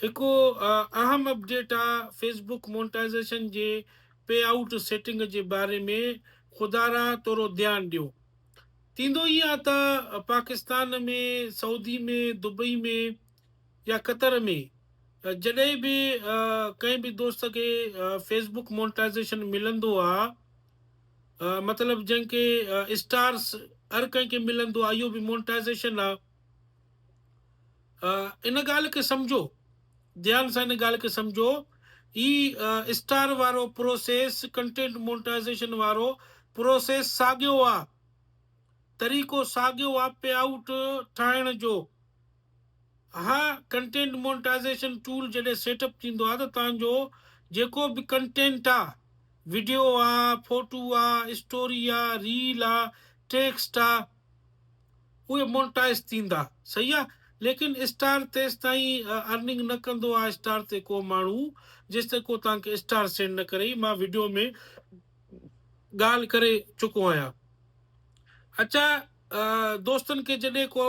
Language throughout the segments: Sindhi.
هڪ اهم اپڊيٽ آ فيسبڪ مونٽائيزيشن جي پي آئوٽ سيٽنگ جي باري ۾ خدارا تورو ڌيان ڏيو. ٿيندو ائين آ ته پاڪستان ۾ سعودي ۾ دبئي ۾ يا قطر ۾ جڏهن به ڪنهن به دوست کي فيسبڪ مونٽائيزيشن ملندو آ مطلب جنهن کي اسٽارس هر ڪنهن کي ملندو آ اهو به مونٽائيزيشن آ. ان ڳالهه کي سمجهو، ڌيان سان ان ڳالهه کي سمجهو، هي اسٽار وارو پروسيس ڪنٽينٽ مونٽائيزيشن وارو پروسيس ساڳيو آ، طريقو ساڳيو آ پي آئوٽ ٺاهڻ جو. ها ڪنٽينٽ مونٽائيزيشن ٽول جڏهن سيٽ اپ ٿيندو آ ته توهان جو جيڪو به ڪنٽينٽ آ، وڊيو آ، فوٽو آ، اسٽوري آ، ريل آ، ٽيڪسٽ آ، اهي مونٽائز ٿيندا صحيح آ ليڪن اسٽار تيستائين ارننگ نه ڪندو آ اسٽار تي ڪو ماڻهو جيستائين ڪو توهان کي اسٽار سينڊ نه ڪري مان وڊيو ۾ ڳالهه ڪري چڪو آهيان اچا دوستن کي جڏهن ڪو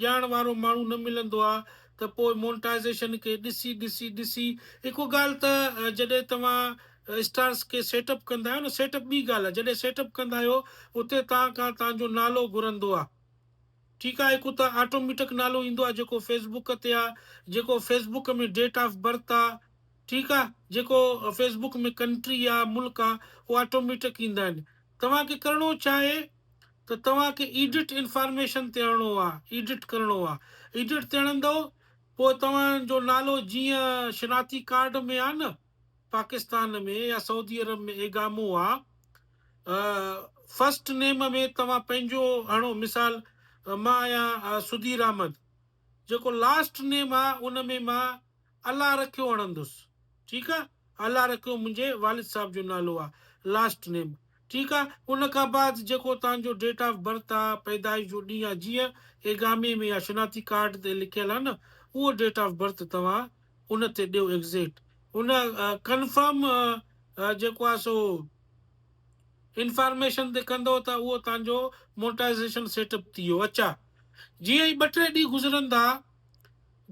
ڄاڻ وارو ماڻهو نه ملندو آ ته پوء مونٽائزيشن کي ڏسي ڏسي ڏسي هڪ ڳالهه ته جڏهن توهان اسٽارس کي سيٽ اپ ڪندا آهيو نه سيٽ اپ ٻي ڳالهه آهي جڏهن سيٽ اپ ڪندا آهيو اتي توهان کان توهان جو نالو گهرندو آهي ٺيڪ آهي هڪ ته آٽوميٽڪ نالو ايندو آهي جيڪو فيس بڪ تي آهي جيڪو Facebook ۾ date of birth آهي ٺيڪ آهي جيڪو فيس بڪ ۾ ڪنٽري آهي ملڪ آهي اهو آٽوميٽڪ ايندا آهن توهان کي ڪرڻو ڇا آهي ته توهان کي ايڊٽ انفارميشن تي هڻڻو آهي ايڊٽ ڪرڻو آهي ايڊٽ تي هڻندو پوء توهان جو نالو جيئن شناختي ڪارڊ ۾ آهي نه پاڪستان ۾ يا سعودي عرب ۾ ايگامو آ فرسٽ نيم ۾ توهان پنهنجو هڻو مثال مان آهيان سڌير احمد جيڪو لاسٽ نيم آ ان ۾ مان الله رکيو هڻندس ٺيڪ آ الله رکيو منهنجي والد صاحب جو نالو آ لاسٽ نيم ٺيڪ آ ان کان بعد جيڪو توهان جو ڊيٽ آف برٿ آ پيدائش جو ڏينهن آ جيئن ايگامي ۾ يا شناختي ڪارڊ تي لکيل آ نه اهو ڊيٽ آف برٿ توهان ان تي ڏيو ايگزيٽ ان ڪنفرم جيڪو آهي سو انفارميشن تي ڪندو ته اهو توهان جو مونٽائزيشن سيٽ اپ ٿي ويو اچا جيئن ئي ٻه ٽي ڏينهن گذرندا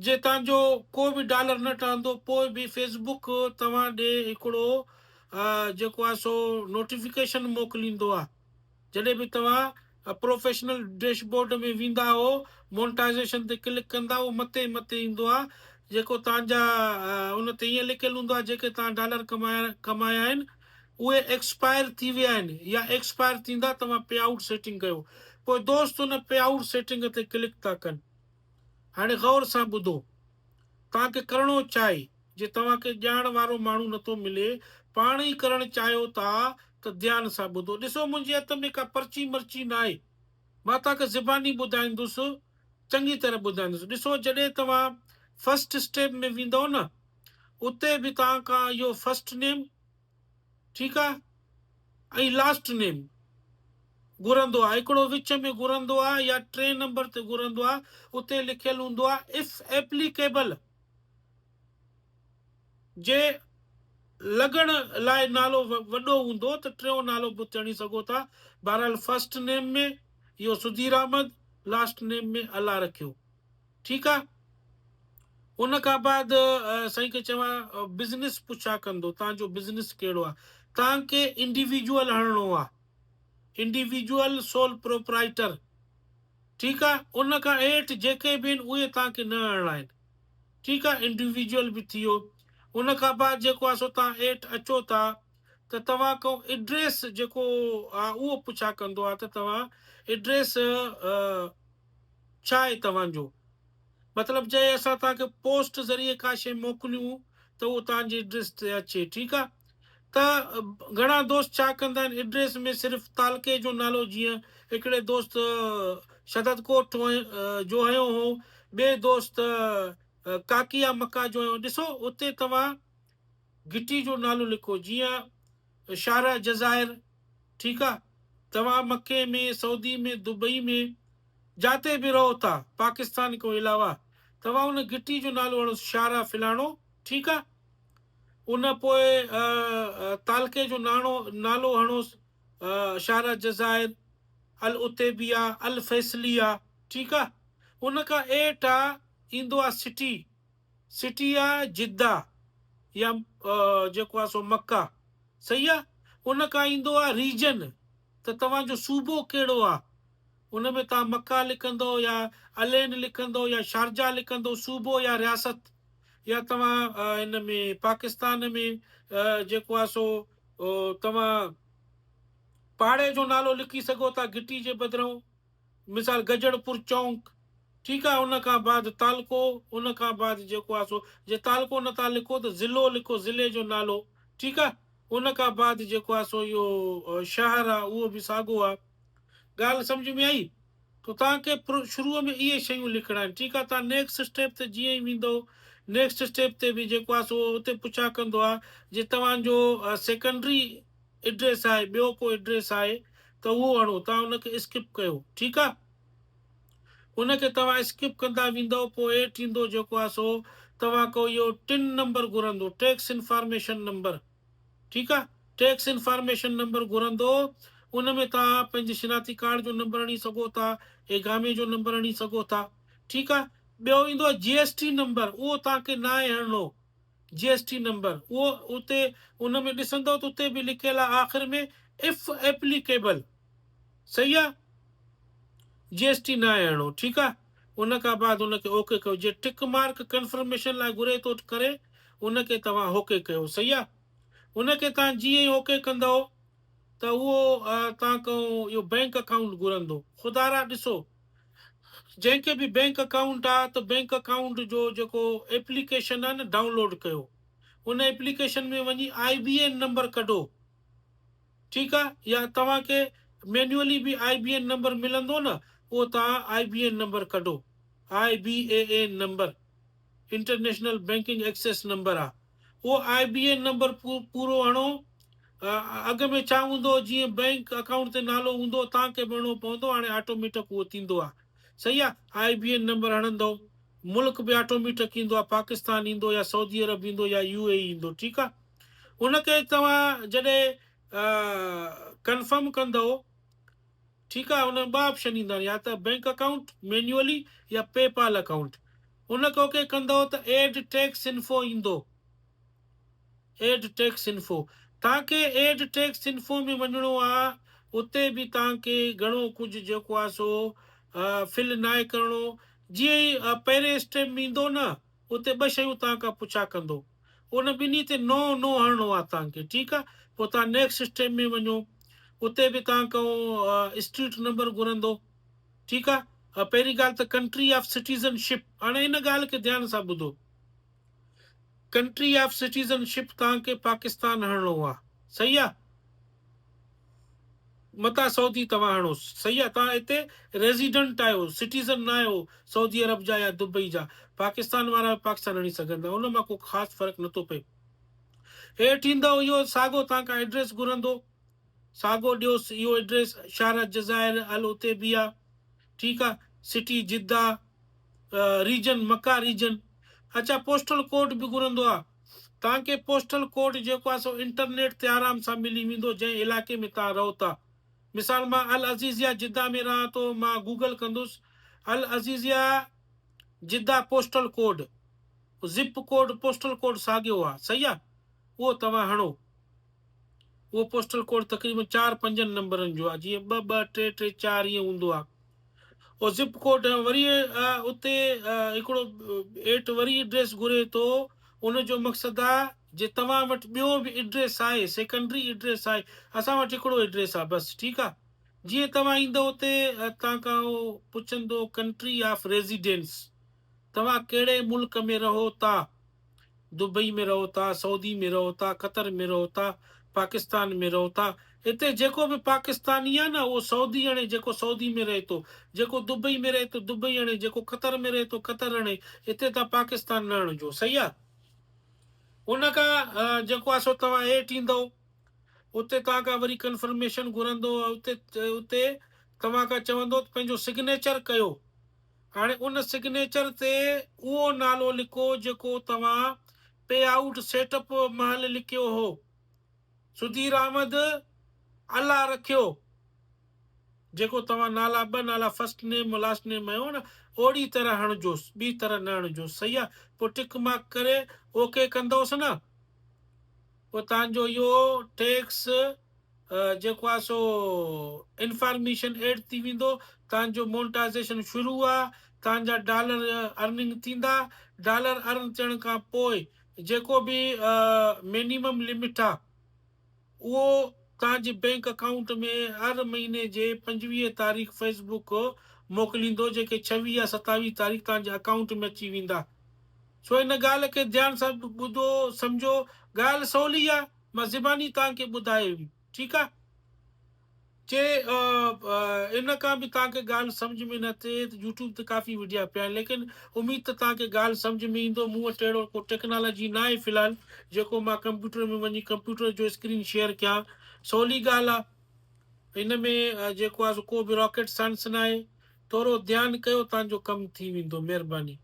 جي توهان جو ڪو به ڊالر نه ٺهندو پوء به فيسبوڪ توهان ڏي هڪڙو جيڪو آهي سو نوٽيفڪيشن موڪليندو آهي جڏهن به توهان پروفيشنل ڊيش بورڊ ۾ ويندا آهو مونٽائزيشن تي ڪلڪ ڪندا اهو مٿي مٿي ايندو آهي جيڪو توهان جا ان تي ائين لکيل هوندو آهي جيڪي توهان ڊالر ڪمايا ڪمايا آهن اهي ايڪسپائر ٿي ويا آهن يا ايڪسپائر ٿيندا توهان پي آئوٽ سيٽنگ ڪيو پوء دوست ان پي آئوٽ سيٽنگ تي ڪلڪ ٿا ڪن هاڻي غور سان ٻڌو توهان کي ڪرڻو ڇا آهي؟ جي توهان کي ڄاڻ وارو ماڻهو نٿو ملي، پاڻ ئي ڪرڻ چاهيو ٿا ته ڌيان سان ٻڌو. ڏسو منهنجي هٿ ۾ ڪا پرچي مرچي ناهي. مان توهان کي زباني ٻڌائيندس، چڱي طرح ٻڌائيندس. ڏسو جڏهن توهان فرسٽ اسٽيپ ۾ ويندؤ نه، اتي به توهان کان اهو فرسٽ نيم، ٺيڪ آ ۽ لاسٽ نيم گهرندو آ هڪڙو وچ ۾ گهرندو آ يا ٽئين نمبر تي گهرندو آ اتي لکيل هوندو آ if applicable جي لڳڻ لاء نالو وڏو هوندو ته ٽيون نالو به اتي هڻي سگهو ٿا بهرحال فرسٽ نيم ۾ اهو سڌير احمد لاسٽ نيم ۾ الله رکيو ٺيڪ آ ان کان بعد سائين کي چوان بزنس پڇا ڪندو تان جو بزنس ڪهڙو آ تان کي انڊيويجوئل هڻڻو آ انڊيويجوئل سول پروپرائيٽر ٺيڪ آ ان کان هيٺ جيڪي به آهن اهي تان کي نه هڻڻا آهن ٺيڪ آ انڊيويجوئل به ٿي ويو ان کان بعد جيڪو آ سو تان هيٺ اچو ٿا ته توهان کان ايڊريس جيڪو آ اهو پڇا ڪندو آ ته توهان ايڊريس ڇا آهي توهان جو مطلب جي اسان توهان کي پوسٽ ذريعي ڪا شي موڪليون ته اهو توهان جي ايڊريس تي اچي ٺيڪ آ ته گهڻا دوست ڇا ڪندا آهن ايڊريس ۾ صرف تعلقي جو نالو جيئن هڪڙي دوست شدد ڪوٽ جو هنيو هو ٻئي دوست ڪاڪيا مڪا جو هنيو ڏسو اتي توهان گهٽي جو نالو لکو جيئن شارع جزائر ٺيڪ آ توهان مڪي ۾ سعودي ۾ دبئي ۾ جاتي به رهو ٿا پاڪستان کان علاوه توهان ان گهٽي جو نالو هڻو شارع فلاڻو ٺيڪ آ ان پوء تعلقي جو ناڻو نالو هڻوس شارع جزائر العتيبيه الفيصليه ٺيڪ آ ان کان هيٺ آ ايندو آ سٽي. سٽي آ جده يا جيڪو آ سو مڪه صحيح آ ان کان ايندو آ ريجن ته توهان جو صوبو ڪهڙو آ ان ۾ توهان مڪه لکندو يا الين لکندو يا شارجه لکندو صوبو يا رياست يا توهان ان ۾ پاڪستان ۾ جيڪو آ سو توهان پاڙي جو نالو لکي سگهو ٿا گهٽي جي بدران مثال گجڙ پور چونڪ ٺيڪ آ ان کان بعد تعلقو ان کان بعد جيڪو آ سو جي تعلقو نه ٿا لکو ته ضلعو لکو ضلعي جو نالو ٺيڪ آ ان کان بعد جيڪو آ سو اهو شهر آ اهو به ساڳو آ ڳالهه سمجهه ۾ آئي تو توهان کي شروع ۾ اهي شيون لکڻا آهن ٺيڪ آ توهان نيڪسٽ اسٽيپ تي جيئن ئي ويندو نيڪسٽ اسٽيپ تي به جيڪو آ سو اتي پڇا ڪندو آ جي توهان جو سيڪنڊري ايڊريس آهي ٻيو ڪو ايڊريس آهي ته اهو هڻو توهان ان کي اسڪپ ڪيو ٺيڪ آ ان کي توهان اسڪپ ڪندا ويندؤ پوء هيٺ ايندو جيڪو آ سو توهان کان اهو ٽن نمبر گهرندو ٽيڪس انفارميشن نمبر ٺيڪ آ ٽيڪس انفارميشن نمبر گهرندو ان ۾ توهان پنهنجي شناختي ڪارڊ جو نمبر هڻي سگهو ٿا ايگامي جو نمبر هڻي سگهو ٿا ٺيڪ آ ٻيو ايندو آ جي ايس ٽي نمبر اهو توهان کي ناهي هڻڻو جي ايس ٽي نمبر اهو اتي ان ۾ ڏسندؤ ته اتي به لکيل آهي آخر ۾ if applicable صحيح آ جي ايس ٽي ناهي هڻڻو ٺيڪ آ ان کان بعد ان کي اوڪي ڪيو جي ٽڪ مارڪ ڪنفرميشن لاء گهري ٿو ڪري ان کي توهان اوڪي ڪيو صحيح آ ان کي توهان جيئن ئي اوڪي ڪندؤ ته اهو توهان کان اهو بينڪ اڪائونٽ گهرندو خدارا ڏسو جنهن کي به بينڪ اڪائونٽ آ ته بينڪ اڪائونٽ جو جيڪو ايپليڪيشن آ نه ڊائونلوڊ ڪيو ان ايپليڪيشن ۾ وڃي آئي بي اين نمبر ڪڍو ٺيڪ آ يا توهان کي مينيولي به آئي بي اين نمبر ملندو نه اهو توهان آئي بي اين نمبر ڪڍو I B A N number international banking access number آ اهو آئي بي اين نمبر پورو هڻو. اڳ ۾ ڇا هوندو هو جيئن بئنڪ اڪائونٽ تي نالو هوندو هو تان کي به هڻڻو پوندو هاڻي آٽوميٽڪ اهو ٿيندو آ صحيح آ آئي بي اين نمبر هڻندو ملڪ به آٽوميٽڪ ايندو آ پاڪستان ايندو يا سعودي عرب ايندو يا يو اي اي ايندو ٺيڪ آ ان کي توهان جڏهن ڪنفرم ڪندو ٺيڪ آ ان ۾ ٻه آپشن ايندا آهن يا ته بينڪ اڪائونٽ مينيولي يا پي پال اڪائونٽ ان کي اوڪي ڪندؤ ته ايڊ ٽيڪس انفو ايندو ايڊ ٽيڪس انفو توهان کي ايڊ ٽيڪس انفو ۾ وڃڻو آ اتي به توهان کي گهڻو ڪجهه جيڪو آ سو فل ناهي ڪرڻو جيئن ئي پهرين اسٽيپ ۾ ايندو نه اتي ٻه شيون توهان کان پڇا ڪندو ان ٻنهي تي نو نو هڻڻو آ توهان کي ٺيڪ آ پوء توهان نيڪسٽ اسٽيپ ۾ وڃو اتي به توهان کان اسٽريٽ نمبر گهرندو ٺيڪ آ پهرين ڳالهه ته ڪنٽري آف سٽيزن شپ هاڻي ان ڳالهه کي ڌيان سان ٻڌو ڪنٽري آف سٽيزن شپ توهان کي پاڪستان هڻڻو آ صحيح آ متان سعودي توهان هڻو صحيح آ توهان هتي ريزيڊنٽ آهيو سٽيزن نه آهيو سعودي عرب جا يا دبئي جا پاڪستان وارا به پاڪستان هڻي سگهن ٿا ان مان ڪو خاص فرق نٿو پئي هيٺ ايندؤ اهو ساڳو توهان کان ايڊريس گهرندو ساڳو ڏيوس اهو ايڊريس شارع جزائر العتيبيه ٺيڪ آ سٽي جده ريجن مڪه ريجن اڇا پوسٽل ڪوڊ به گهرندو آ توهان کي پوسٽل ڪوڊ جيڪو آهي سو انٽرنيٽ تي آرام سان ملي ويندو جنهن علائقي ۾ توهان رهو ٿا. مثال مان العزيزيه جده ۾ رهان ٿو مان گوگل ڪندس Al Azizia Jeddah postal code zip code postal code ساڳيو آهي صحيح آهي اهو توهان هڻو اهو پوسٽل ڪوڊ تقريبن چار پنجن نمبرن جو آهي جيئن ٻه ٻه ٽي ٽي چار ائين هوندو آهي. او زپ ڪوڊ وري اتي هڪڙو ايٽ وري ايڊريس گهري ٿو ان جو مقصد آ جي توهان وٽ ٻيو به ايڊريس آهي سيڪنڊري ايڊريس آهي اسان وٽ هڪڙو ايڊريس آ بس ٺيڪ آ جيئن توهان ايندو اتي توهان کان هو پڇندو ڪنٽري آف ريزيڊنس توهان ڪهڙي ملڪ ۾ رهو ٿا دبئي ۾ رهو ٿا، سعودي ۾ رهو ٿا، قطر ۾ رهو ٿا، پاڪستان ۾ رهو ٿا، هتي جيڪو به پاڪستاني آهي نه اهو سعودي هڻي جيڪو سعودي ۾ رهي ٿو، جيڪو دبئي ۾ رهي ٿو دبئي هڻي، جيڪو قطر ۾ رهي ٿو قطر هڻي، هتي توهان پاڪستان نه هڻجو صحيح آهي. ان کان جيڪو آهي سو توهان هيٺ ايندؤ اتي توهان کان وري ڪنفرميشن گهرندو اتي اتي توهان کان چوندو ته پنهنجو سگنيچر ڪيو. هاڻي ان سگنيچر تي اهو نالو لکو جيڪو توهان پي آئوٽ سيٽ اپ مهل لکيو هو. سڌير احمد الله رکيو جيڪو توهان نالا ٻه نالا فرسٽ نيم لاسٽ نيم هنيو هو نه اوڙي طرح هڻجوس ٻي طرح نه هڻجوس صحيح آ پوء ٽڪ مارڪ ڪري اوڪي ڪندوس نه پوء توهان جو اهو ٽيڪس جيڪو آ سو انفارميشن ايڊ ٿي ويندو توهان جو مونٽائزيشن شروع آ توهان جا ڊالر ارننگ ٿيندا ڊالر ارن ٿيڻ کان پوء جيڪو به مينيمم لمٽ آ اهو توهان جي بينڪ اڪائونٽ ۾ هر مهيني جي 25 تاريخ فيس بڪ موڪليندو جيڪي 26 يا 27 تاريخ توهان جي اڪائونٽ ۾ اچي ويندا. سو ان ڳالهه کي ڌيان سان ٻڌو سمجهو ڳالهه سولي آ مان زباني توهان کي ٻڌائي هئي ٺيڪ آ. چي ان کان به توهان کي ڳالهه سمجهه ۾ نه اچي ته يوٽيوب تي ڪافي وڊيا پيا آهن ليڪن اميد ته توهان کي ڳالهه سمجهه ۾ ايندو مون وٽ اهڙو ڪو ٽيڪنالاجي نه آهي في الحال جيڪو مان ڪمپيوٽر ۾ وڃي ڪمپيوٽر جو اسڪرين شيئر ڪيان سولي ڳالهه آهي ان ۾ جيڪو آهي سو ڪو به راڪيٽ سائنس نه آهي ٿورو ڌيان ڪيو توهان جو ڪم ٿي ويندو مهرباني.